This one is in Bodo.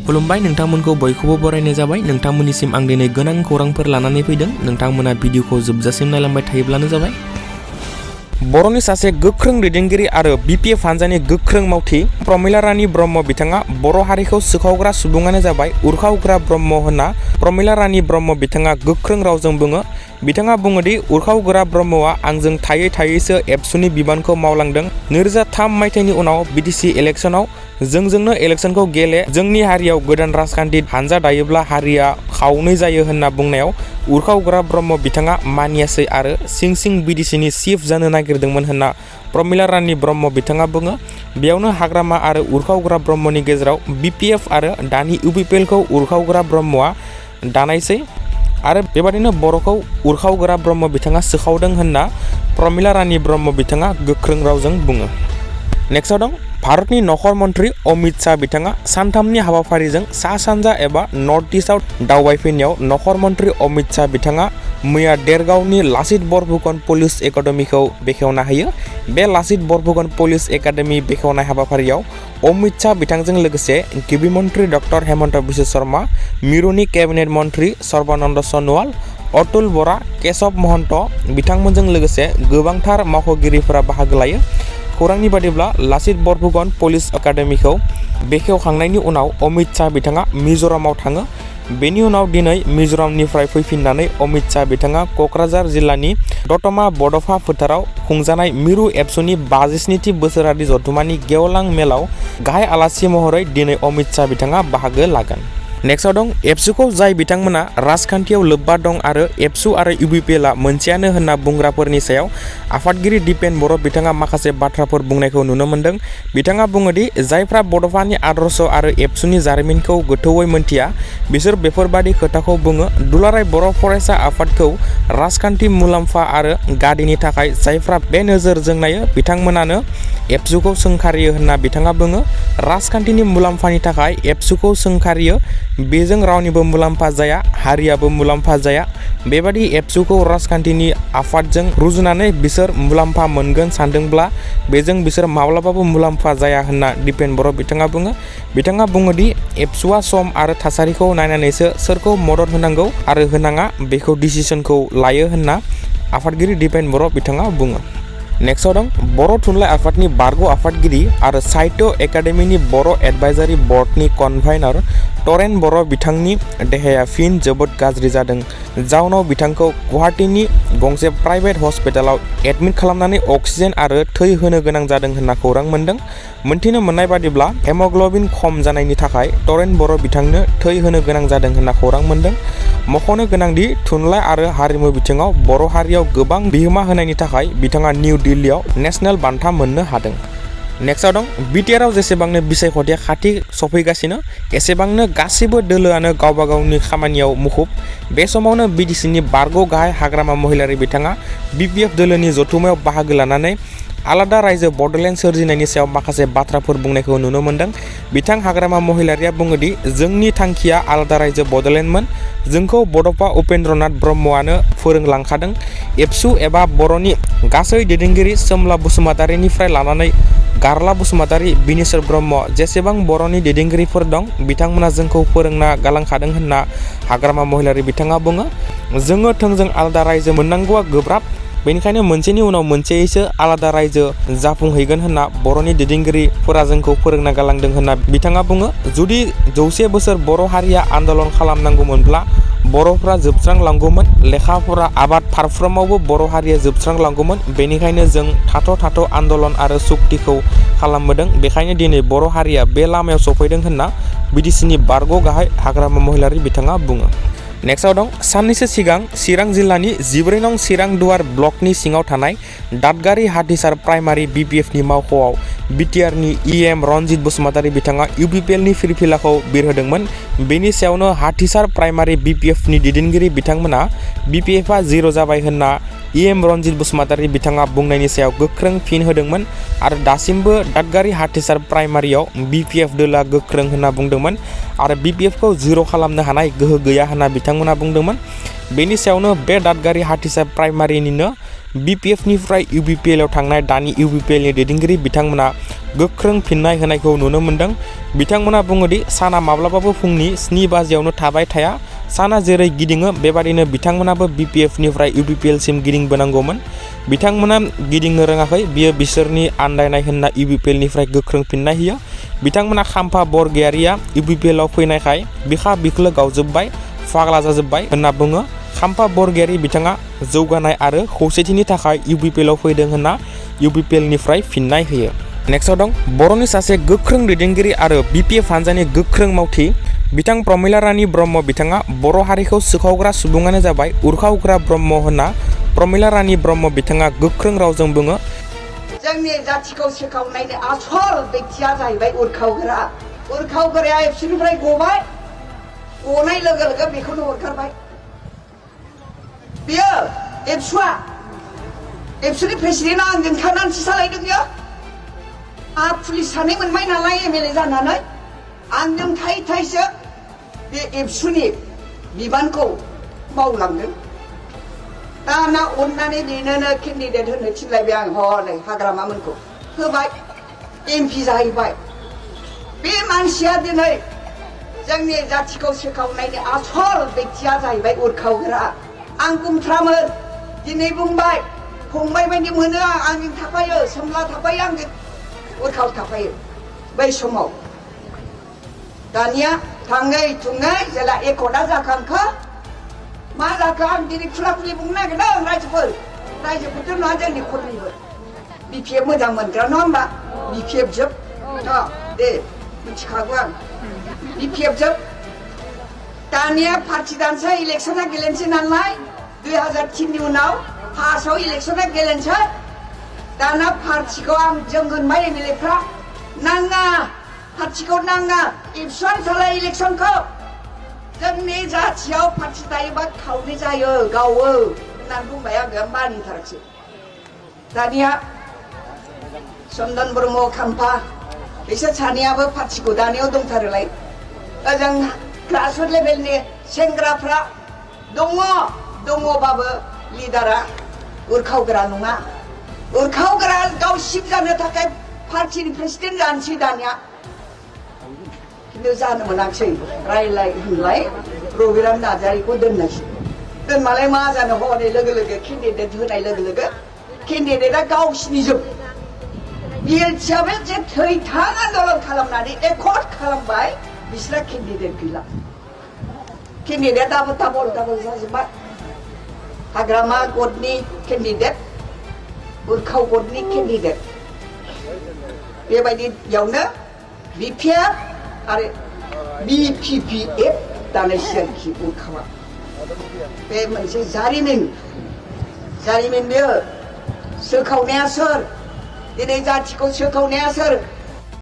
खुलुमबाय नोंथांमोनखौ बयखौबो बरायनाय जाबाय। नोंथांमोननिसिम आं दिनै गोनां खौरांफोर लानानै फैदों। नोंथांमोना भिडिअखौ जोबजासिम नायलांबाय थायोब्लानो जाबाय। बर'नि सासे गोख्रों दैदेनगिरि आरो BPF हान्जानि गोख्रों मावथि प्रमिला रानी ब्रह्म बिथाङा बर' हारिखौ सोखावग्रा सुबुङानो जाबाय उरखावग्रा ब्रह्म होनना प्रमिला रानी ब्रह्म बिथाङा गोख्रों रावजों बुङो। बिथाङा बुङोदि उरखावग्रा ब्रह्मआ आंजों थायै थायैसो एबसुनि बिबानखौ मावलांदों। 2003 मायथाइनि उनाव BTC इलेक्शनाव जोंजोंनो इलेक्शनखौ गेले, जोंनि हारियाव गोदान राजखान्थि हान्जा दायोब्ला हारिया खावनै जायो होनना बुंनायाव उरखावग्रा ब्रह्म बिथाङा मानियासै आरो सिं सिं BTCनि चिफ जानो नागिरदोंमोन होनना प्रमिला रानी ब्रह्म बिथाङा बुङो। बेयावनो हाग्रामा आरो उरखावग्रा ब्रह्मनि गेजेराव BPF आरो दानि UPPLखौ उरखावग्रा ब्रह्मआ दानायसै आरो बेबादिनो बर'खौ उरखावग्रा ब्रह्म बिथाङा सोखावदों होनना प्रमिला रानी ब्रह्म बिथाङा गोख्रों रावजों बुङो। नेक्स्टआव दं भारतनि नखर मन्त्रि अमित शाह बिथाङा सानथामनि हाबाफारिजों सा सानजा एबा नर्थ इस्टआव दावबायफैनायाव नखर मन्त्रि अमित शाह बिथाङा मैया देरगावनि लाचित बरफुकन पुलिस एकाडेमिखौ बेखेवना होयो। बे लाचित बरफुकन पुलिस एकाडेमि बेखेवनाय हाबाफारियाव अमित शाह बिथांजों लोगोसे गिबि मन्त्रि डक्टर हेमन्त बिश्व शर्मा, मिरुनि केबिनेट मन्त्रि सर्बानन्द सनोवाल, अतुल बरा, केशव महन्त बिथांमोनजों लोगोसे गोबांथार मावख'गिरिफोरा बाहागो लायो। खौरांनि बादिब्ला लाचित बरफुकन पुलिस एकाडेमिखौ बेखेवखांनायनि उनाव अमित शाह बिथाङा मिज'रामाव थाङो। बेनि उनाव दिनै मिज'रामनिफ्राय फैफिननानै अमित शाह बिथाङा क'क्राझार जिल्लानि दतमा बड'फा फोथाराव खुंजानाय मिरु एबसुनि 57थि बोसोरारि जथुम्मानि गेवलां मेलाव गाहाय आलासि महरै दिनै अमित शाह बिथाङा बाहागो लागोन। नेक्स्टआव दं एबसुखौ जाय बिथांमोना राजखान्थियाव लोब्बा दं आरो एबसु आरो UPPLआ मोनसेयानो होनना बुंग्राफोरनि सायाव आफादगिरि दिपेन बर' बिथाङा माखासे बाथ्राफोर बुंनायखौ नुनो मोन्दों। बिथाङा बुङोदि जायफ्रा बड'फानि आदर्श आरो एबसुनि जारिमिनखौ गोथौवै मोनथिया बिसोर बेफोरबादि खोथाखौ बुङो। दुलाराय बर' फरायसा आफादखौ राजखान्थि मुलाम्फा आरो गादिनि थाखाय जायफ्रा बे नोजोरजों नायो बिथांमोनानो एबसुखौ सोंखारियो होनना बिथाङा बुङो। राजखान्थिनि मुलाम्फानि थाखाय एबसुखौ सोंखारियो, बेजों रावनिबो मुलाम्फा जाया, हारियाबो मुलाम्फा जाया। बेबादि एबसुखौ राजखान्थिनि आफादजों रुजुनानै बिसोर मुलाम्फा मोनगोन सानदोंब्ला बेजों बिसोर माब्लाबाबो मुलाम्फा जाया होनना दिपेन बर' बिथाङा बुङो। बिथाङा बुङोदि एबसुआ सम आरो थासारिखौ नायनानैसो सोरखौ मदद होनांगौ आरो होनाङा बेखौ डिसिसनखौ लायो होनना आफादगिरि दिपेन बर' बिथाङा बुङो। नेक्स्टआव दं बर' थुनलाइ आफादनि बारग' आफादगिरि आरो साहित्य एकाडेमिनि बर' एडभाइजारि बर्डनि कनभाइनार तरेन बर' बिथांनि देहाया फिन जोबोद गाज्रि जादों। जाउनाव बिथांखौ गुवाहाटीनि गंसे प्राइभेट हस्पिटालाव एडमिट खालामनानै अक्सिजेन आरो थै होनो गोनां जादों होनना खौरां मोन्दों। मोनथिनो मोननाय बादिब्ला हेमग्लबिन खम जानायनि थाखाय तरेन बर' बिथांनो थै होनो गोनां जादों होनना खौरां मोन्दों। मख'नो गोनांदि थुनलाइ आरो हारिमु बिथिङाव बर' हारियाव गोबां बिहोमा होनायनि थाखाय बिथाङा निउ दिल्लीयाव नेशनेल बान्था मोननो हादों। नेक्स्टआव दं BTRआव जेसेबांनो बिसायख'थिया खाथि सफैगासिनो एसेबांनो गासैबो दोलोआनो गावबा गावनि खामानियाव मुखुब। बे समावनो BTCनि बारग' गाहाय हाग्रामा महिलारी बिथाङा BPF दोलोनि जथुम्मायाव बाहागो लानानै आलादा रायजो बड'लेण्ड सोरजिनायनि सायाव माखासे बाथ्राफोर बुंनायखौ नुनो मोन्दों। बिथां हाग्रामा महिलारिया बुङोदि जोंनि थांखिया आलादा रायजो बड'लेण्डमोन। जोंखौ बड'फा उपेन्द्रनाथ ब्रह्मआनो फोरोंलांखादों। एबसु एबा बर'नि गासै दैदेनगिरि सोमला बसुमतारीनिफ्राय लानानै गारला बसुमतारी, बिनेश्वर ब्रह्म जेसेबां बर'नि दैदेनगिरिफोर दं बिथांमोना जोंखौ फोरोंना गालांखादों होनना हाग्रामा महिलारी बिथाङा बुङो। जोङो थोंजों आलादा रायजो मोननांगौआ गोब्राब, बेनिखायनो मोनसेनि उनाव मोनसेयैसो आलादा रायजो जाफुंहैगोन होनना बर'नि दैदेनगिरिफोरा जोंखौ फोरोंना गालांदों होनना बिथाङा बुङो। जुदि 100 बोसोर बर' हारिया आन्दलन खालामनांगौमोनब्ला बर'फ्रा जोबस्रांलांगौमोन, लेखा फरा आबाद फारफ्रोमावबो बर' हारिया जोबस्रांलांगौमोन। बेनिखायनो जों थाथ' आन्दलन आरो सुक्तिखौ खालामबोदों। बेखायनो दिनै बर' हारिया बे लामायाव सफैदों होनना BTCनि बारग' गाहाय हाग्रामा महिलारी बिथाङा बुङो। नेक्स्टआव दं साननैसो सिगां चिरां जिल्लानि 14 नं चिरां दुवार ब्लकनि सिङाव थानाय दादगारि हाथिसार प्राइमारि BPFनि मावख'आव BTRनि EM रनजित बसुमतारी बिथाङा UPPLनि फिरफिलाखौ बिरहोदोंमोन। बेनि सायावनो हाथिसार प्राइमारि BPFनि दैदेनगिरि बिथांमोना BPFआ 0 जाबाय होनना EM रनजित बसुमतारी बिथाङा बुंनायनि सायाव गोख्रों फिन होदोंमोन आरो दासिमबो दादगारि हाथिसार प्राइमारियाव BPF दोला गोख्रों होनना बुंदोंमोन आरो BPFखौ 0 खालामनो हानाय गोहो गैया होनना बिथांमोना बुंदोंमोन। बेनि सायावनो बे दादगारि हाथिसार प्राइमारिनिनो BPFनिफ्राय UPPL आव थांनाय दानि UPPLनि दैदेनगिरि बिथांमोना गोख्रों फिननाय होनायखौ नुनो मोनदों। बिथांमोना बुङोदि साना माब्लाबाबो फुंनि 7 बाजियावनो थाबाय थाया। साना जेरै गिदिङो बेबादिनो बिथांमोनाबो BPFनिफ्राय UPPLसिम गिदिंबोनांगौमोन। बिथांमोना गिदिंनो रोङाखै, बियो बिसोरनि आन्दायनाय होनना UPPLनिफ्राय गोख्रों फिननाय होयो। बिथांमोना खाम्फा बरगयारिया UPPLआव फैनायखाय बिखा बिख्लो गावजोब्बाय, फाग्ला जाजोब्बाय होनना बुङो। खाम्फा बरगयारि बिथाङा जौगानाय आरो खौसेथिनि थाखाय UPPLआव फैदों होनना UPPLनिफ्राय फिननाय होयो। नेक्स्टआव दं बर'नि सासे गोख्रों दैदेनगिरि आरो BPF हान्जानि गोख्रों मावथि बिथां प्रमिला रानी ब्रह्म बिथाङा बर' हारिखौ सोखावग्रा सुबुङानो जाबाय उरखावग्रा ब्रह्म होनना प्रमिला रानी ब्रह्म बिथाङा गोख्रों रावजों बुङो। जोंनि जाथिखौ सोखावनायनि आसल बेक्तिया जाहैबाय उरखावग्रा। उरखावग्राया एबसुनिफ्राय गबाय, गनाय लोगो लोगो बेखौनो हरखारबाय। बियो एबसुनि प्रेसिडेन्टआ आंजों थानानैसो सालायदों बियो। आं पुलिस सानै मोनबाय नालाय MLA जानानै आंजों थायै थायैसो बे एबसुनि बिबानखौ मावलांदों। दाना अननानै बेनोनो केन्डिडेट होनो थिनलायबाय आं हनै हाग्रामामोनखौ होबाय, MP जाहैबाय। बे मानसिया दिनै जोंनि जाथिखौ सोखावनायनि आसल बेक्तिया जाहैबाय उरखावग्रा। आं बुंफ्रामो दिनै बुंबाय, फंबाय बायदि मोनो आंजों थाफायो, सोमला थाफायो, आंजों उरखाव थाफायो बै समाव। दानिया थाङै थुङै जेला एकदा जाखांखो मा जाखो आं दिनै खुला खुलि बुंनो नागिरदों रायजोफोरथ' नङा जोंनि खरनिबो। BPF मोजां मोनग्रा नङा होमबा? BPF जोब दे मिथिखागौ आं BPF जोब। दानिया पार्टि दानसै, इलेक्सना गेलेनोसै नालाय 2003नि उनाव फार्स्टआव इलेक्सना गेलेनोसै। दाना पार्टिखौ जों होनबाय MLAफ्रा नाङा, पार्टिखौ नाङा, एबसुआनो सालाय इलेक्सनखौ। जोंनि जाथियाव पार्टि दायोबा खावनै जायो, गावो होननानै बुंबाय आङो, मानिथाराखिसै। दानिया चन्दन ब्रह्म खाम्फा बिसोर सानैयाबो पार्टिखौ दानायाव दंथारोलाय। ओजों ग्रासरुट लेभेलनि सेंग्राफ्रा दङबाबो लिडारा उरखावग्रा नङा। उरखावग्रा गाव सिप जानो थाखाय पार्टिनि प्रेसिडेन्ट जानोसै दानिया, खिन्थु जानो मोनाखिसै। रायलाय होनलाय रबिराम नार्जारिखौ दोननायसै। दोनबालाय मा जानो, हनै लोगो लोगो केन्डिडेट होनाय लोगो लोगो केन्डिडेटआ गावसिनि जोब। BLTआबो जे थैथां आन्दलन खालामनानै एकर्ड खालामबाय, बिसोरा केन्डिडेट गैला। केन्डिडेट डाबल जाजोब्बाय। हाग्रामा गटनि केन्डिडेट, उरखाव गटनि केन्डिडेट। बेबायदियावनो BPF आरो BPPF दानायसै आरोखि उरखावा। बे मोनसे जारिमिन बेयो। सोखावनाया सोर? दिनै जाथिखौ सोखावनाया सोर?